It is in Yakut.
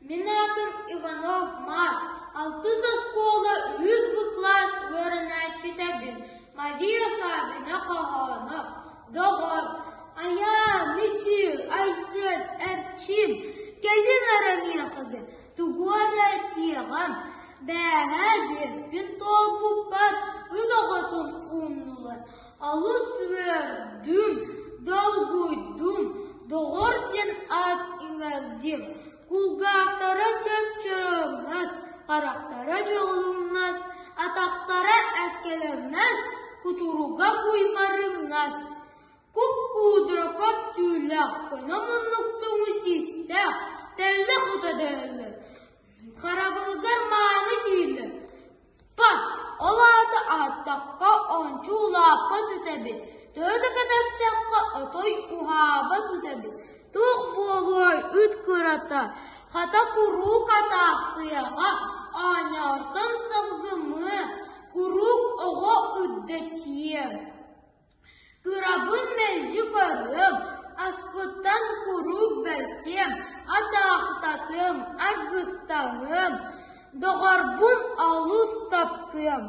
Мин аатым Иванов Марк, алтыс оскуола үһүс бу кылаас үөрэнээччитэбин. Мария Саввина хоһооно «Доҕор, айаа, Мичил, Айсен, Эрчим, кэлин эрэ миэхэгэ, тугу эрэ этиэҕим, бээһээ биэспин туолбуппар ыт оҕотун ууннулар, Алыс үөрдүм, долгуйдум, доҕор диэн аат иҥэрдим, кулгаахтара чөп-чөрөҥнөс, харахтара дьоҕулуҥнас, атахтара эккэлэҥнэс, кутуруга куймарыҥнас, куп-куудара көп түүлээх, көнө муннуктуҥу систээх, тэллэх ыта дөйөллөр, харабылыгар мааны дииллэр Па, ол аата аһаттахха ончу улааппат ыт эбит, төһө да кэтэстэххэ отой уһаабат ыт эбит, туох буолуой ыт кырата, хата куруук атаахтыйаҕа, оонньоортон салгымыа, куруук оҕо ыт дэтиэ. Кырабын мэлдьи көрүөм, аспыттан куруук бэрсиэм, атаахтатыам, аргыстаһыам, доҕорбун олус таптыам.